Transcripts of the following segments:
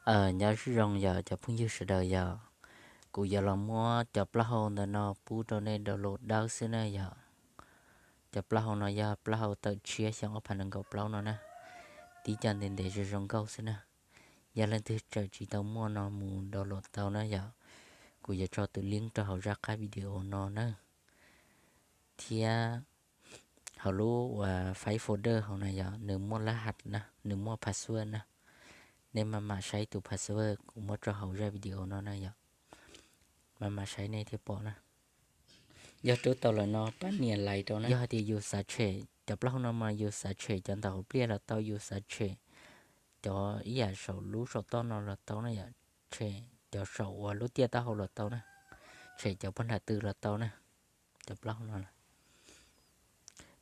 Nyob zoo yog cov phooj ywg sawv daws, yog kuv yuav los muab cov plaub hau ntawm no pub rau nej download dawb xwb na yom. Cov plaub hau no yog plaub hau tawm tshiab xyoo ob phav nees nkaum plaub no na. Tib co ntev ntev zoo zoo nkauj xwb na. Yog leej twg tseem tsis tau muaj no mus download tau na yom. Kuv yuav tso tus link rau hauv zaj qab video no na. Thiab hauv lub uas file folder hauv na yog nws muaj lab has na, nws muaj password na. Nej maj mam saib tus password kuv muab tso hauv zaj video no na yom. Maj mam saib nej thiaj pom na. Yog rub tau lawm no pab nias like rau na. Yog hais tias yus xav tshem cov plaub hau no mas yus xav tshem cov ntawm hauv pliaj los tau, yus xav tshem cov ib yam saum lub saum toj no los tau na yom. Tshem cov saum uas lub tiaj taub hau los tau na. Tshem cov pog nram tw los tau na. Cov plaub hau no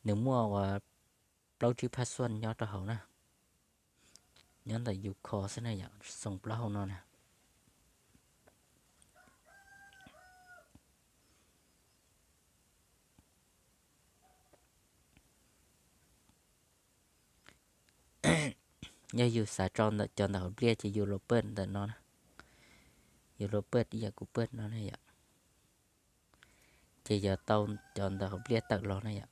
nws muaj uas plaub tsib phab xuaj nyob rau hauv na. Nyob ntawm yus kho xwb na yom, xoom plaub hau no na. Yog yus xav tso ntawm cov ntawm hauv pliaj ces yus los pawj ntawm no na. Yus los pawj ib yam kuv pawj no na yom. Ces yog tau cov ntawm hauv pliaj tawm los na yom.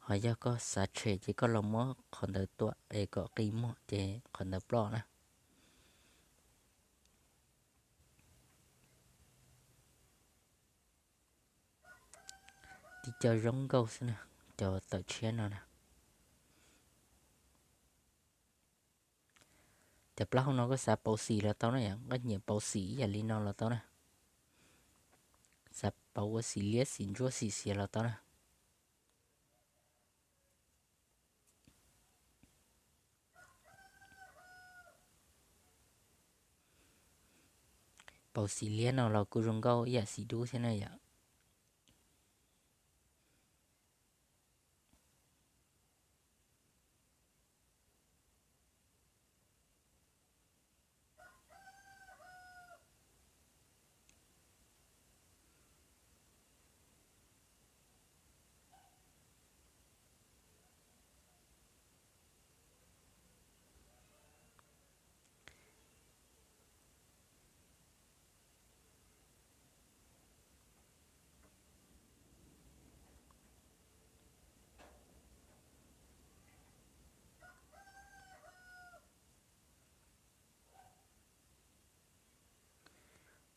Ho yog koj xav tshem ces koj los muab qhov ntawd tuam es kom qi muag ces qhov ntawd ploj na. Tib co zoo nkauj xwb na, cov tawm tshiab no na. Cov plaub hau no koj xav pauv xim los tau na yom, koj nyiam pauv xim ib yam li no los tau na. Xav pauv ua xim liab xim ntsuab xim xiav los tau na. Pauv xim liab no los kuj zoo nkauj ib yam xim dub thiab na yom.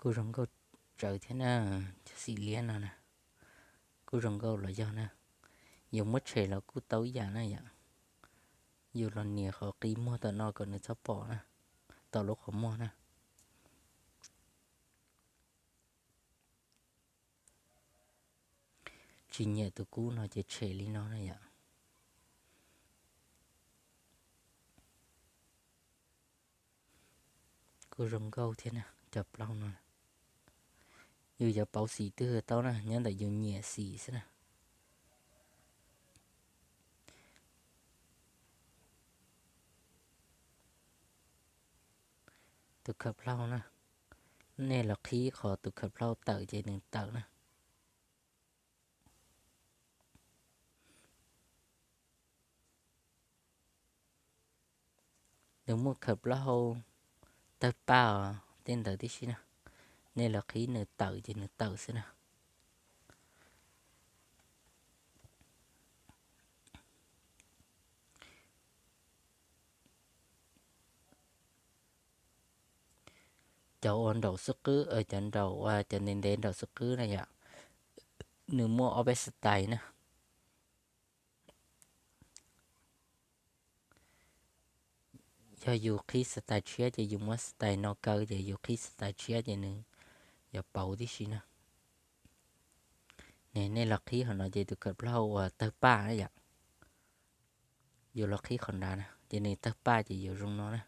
Kuj zoo nkauj tsawv thiab na, cov xim liab no na. Kuj zoo nkauj los yog na, yus muab tshem los kuj tau ib yam na yom. Yus los nias qhov qi muag tom no kom nws txhob pom na, tom lub qhov muag na. Tsis nyiam tus kub no ces tshem li no na yom. Kuj zoo nkauj thiab na, cov plaub no. Yus yuav pauv xim twg tau na, nyob ntawm yus nyiam xim xwb na. Tus khawm plaub hau na, nej los qhib qhov tus khawm plaub hau tawm ces nws tawm na. Nws muaj khawm plaub hau tawg paj os, tej ntawd tib si na. Nej los qhib nws tawm ces nws tawm xwb na. Cov uas nraum xwb qwb, cov nraum uas cov ntev ntev nraum xwb qwb na yom, nws muaj ob peb style na. Yog yus qhib style tshiab ces yus muab style no kaw ces yus qhib style tshiab ces nws yuav pauv tib si na. Nej los qhib qhov no ces tus khawm plaub hau uas tawg paj na yom. Yus los qhib qhov nrad na ces nws tawg paj ces yuav zoo no na.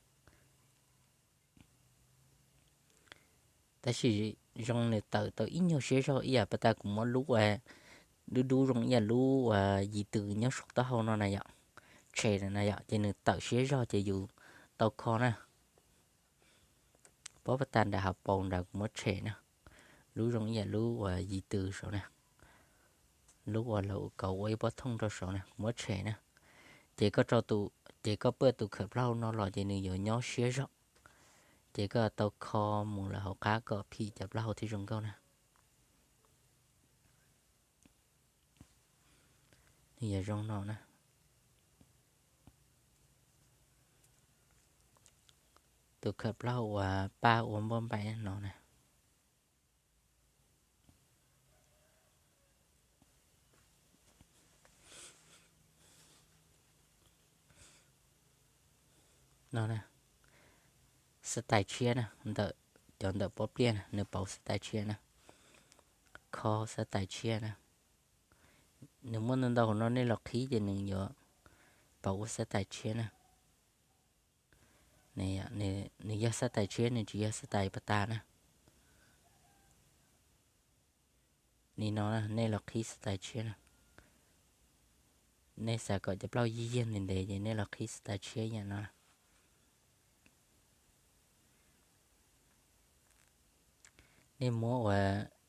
Tab sis zoo nws tawm tau ib nyuag siab zog ib yam pas tas kuv muab lub uas dub dub zoo ib yam lub uas yim tws nyob saum taub hau no na yom. Tshem na yom, ces nws tawm siab zog ces yus tau kho na. Pob pas tas nram hav paus nrad kuv muab tshem na. Lub zoo ib yam lub uas yim tws saud na. Lub uas lawv kauv ua ib pob thooj rau saud na, kuv muab tshem na. Ces koj tso tus, ces koj pawj tus khawm plaub hau no los ces nws yuav nyob siab zog. Ces koj tau kho mus lawm hauv qab kom phim cov plaub hau thiaj zoo nkauj na. Nws yog zoo no na. Tus khaws plaub hau uas pab ua npauj npaim no na. No na, xab tais tshiab na, ntawm cov ntawm pob pliaj na, nws pauv xab tais tshiab na, kho xab tais tshiab na. Nws muaj ntau ntau hauv no, nej los qhib ces nws yuav pauv ua xab tais tshiab na. Nws yog xab tais tshiab, nws tsis yog xab tais pas tas na. Li no na, nej los qhib xab tais tshiab na. Nej xav kom cov plaub hau yig yig ntev ntev ces nej los qhib xab tais tshiab yam no. Nej muab ua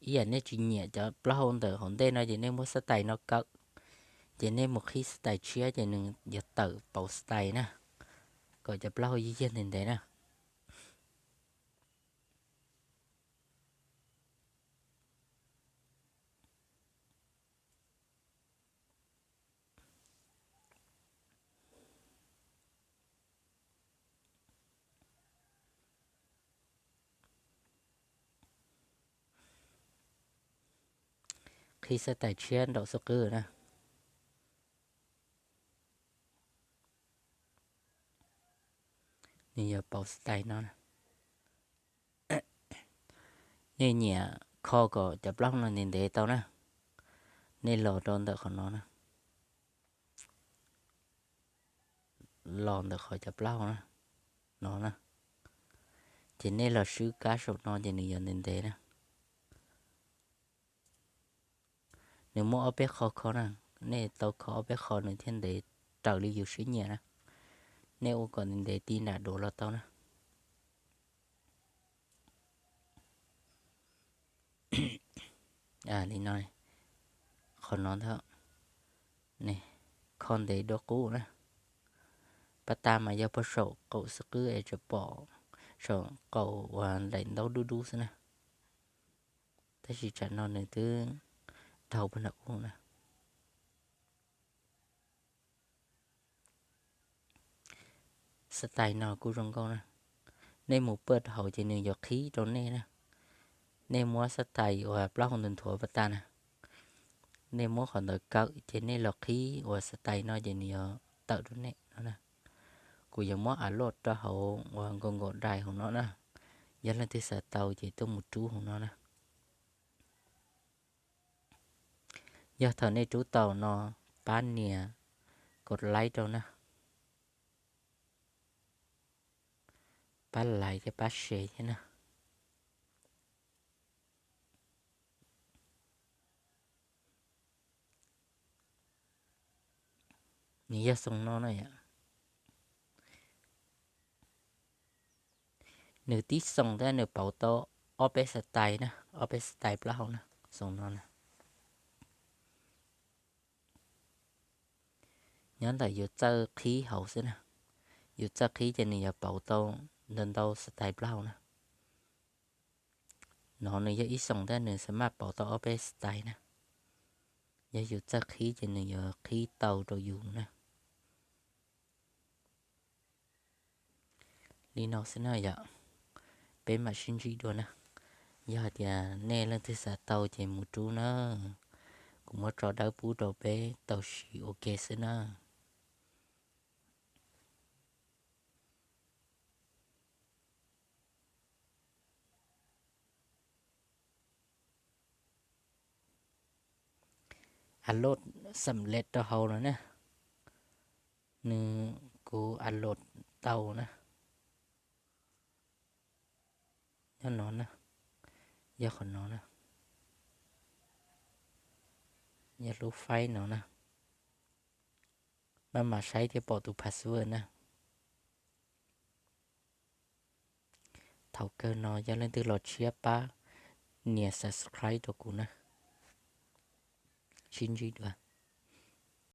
ib yam nej tsis nyiam cov plaub hau ntawm hauv ntej no ces nej muab xab tais no kawm, ces nej mus qhib xab tais tshiab ces nws yuav tawm pauv xab tais na, kom cov plaub hau yig yig ntev ntev na. Qhib xab tais tshiab nraum xub qwb na. Nws yog pauv xab tais no na. Nej nyiam kho kom cov plaub hau no ntev ntev tau na, nej los rau ntawm qhov no na. Los ntawm qhov cov plaub hau na, no na. Ces nej los swb kab saum no ces nws yuav ntev ntev na. Nws muaj ob peb qho kho na, nej tau kho ob peb qho nws thiaj ntev raws li yus siab nyiam na. Nej ua kom ntev ntev ti nram duav los tau na. Li no, qhov no ntag, kho ntev dua qub na. Pas tas mas yog puag saum qaum xub qwb es tsuas pom saum qaum uas nplaim ntaub dub dub xwb na. Tab sis tsam no nws twb dhau puag nram ub na. Xab tais no kuj zoo nkauj na. Nej mus pawj rau hauv ces nws yuav qhib rau nej na. Nej muab xab tais uas plaub hau ntawd nthuav pas tas na, nej muab qhov ntawd kawm ces nej los qhib uas xab tais no ces nws yuav tawm rau nej no na. Kuv yuav muab av loj rau hauv uas nkaus nkaus dais hauv no na. Yog leej twg xav tau ces tuaj mus rub hauv no na. Yog thaum nej rub tau no, pab nias kos laib rau na. Pab laiv thiab pab share thiab na. Nws yog xoo no na yom. Nws tib xoo thiab nws pauv tau ob peb xab tais na, ob peb xab tais plaub hau na, xoo no na. Nyob ntawm yus txawj qhib hauv xwb na. Yus txawj qhib ces nws yuav pauv tau ntau ntau xab tais plaub hau na. No nws yog ib xoo thiab nws xa maj pauv tau ob peb xab tais na. Yog yus txawj qhib ces nws yuav qhib tau rau yus na. Li no xwb na yom. Peb mam sib ntsib dua na. Yog hais tias nej leej twg xav tau ces mus rub na. Kuv muab tso dawb pub rau peb tau siv ua ke xwb na. Upload xam lej rau hauv no na. Nws, kuv upload tau na. Nyob no na, yog qhov no na, yog lub file no na. Maj mam saib thiaj pom tus password na. Thaum kawg no yog leej twg los tshiab pab nias subscribe rau kuv na. Sib ntsib dua.